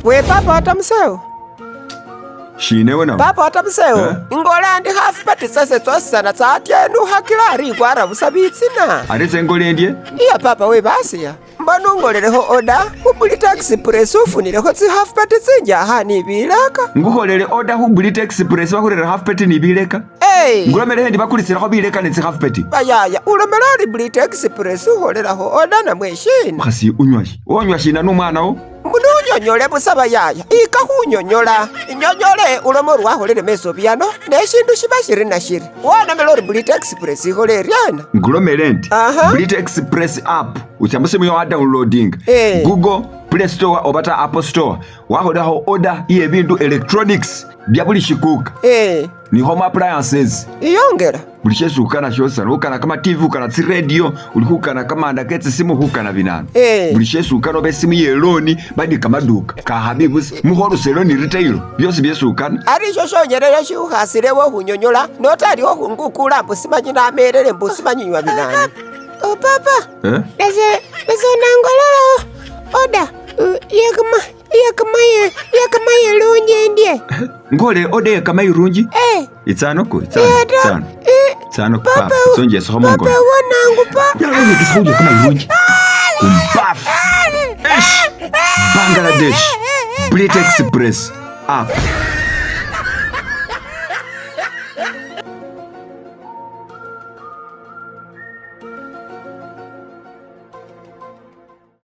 We papa watamusewo. Shina ewe nawe? Papa watamusewo. Eh? Ingola ndi half pati tsase tsosana tsatyenukha kila ari busa bitsina. Ate sengole endye? Iya papa we basiya. Mbona ungolelekho order khu Brit Express ufunilekho tsi half pati tsinjakha ni bileka. Ngukholele order khu Brit Express bakhurere half pati ni bileka. Hey. Ngulomele hendi bakulisirakho bileka ne tsi half pati. Bayaya ulomela ori Brit Express ukholelakho order namwe shina. Mukhasi unywa shi? Onywa shina numwana wo? Mbuno unyonyole busa bayaya ika khunyonyola inyonyole ulome ori wakholele mesobi yano neshindu shiba shiri na shiri wanamela ori Brit Express ikhola eryena. Ngulomele ndi Aha. Brit Express app utsya musimu yo wadownloadinga Eh. Google Play Store obata Apple Store wakholelakho order iye bindu electronics bya buli shikuka ni home appliances Iyongela. Buli shesi ukana shosana ukana kama TV ukana tsiradio uli khukana kamanda ke tsisimu khukana binanu buli shesi ukana oba esimu ye loan bali kamaduka kakhabi busa mu wholesale ni retail byosi byesi ukana. Ari isho shonyelele shiukhasilewo khunyonyola notaliwo khungukula mbu simanyi namelele mbu simanyi nywa binani. Oh papa, Eh? nase nase nangolelawo order yekama yekamaye yekamayirungi endye. Ngole order ye kamayirungi? Eh. Itsano ku itsano Yata. itsano. Itsano ku papa tsonjesekho Papa mungono. wonangupa. Yalolekesa khulya kamayirungi. Kumbafu. Eish. Bangladesh. Brit Express app.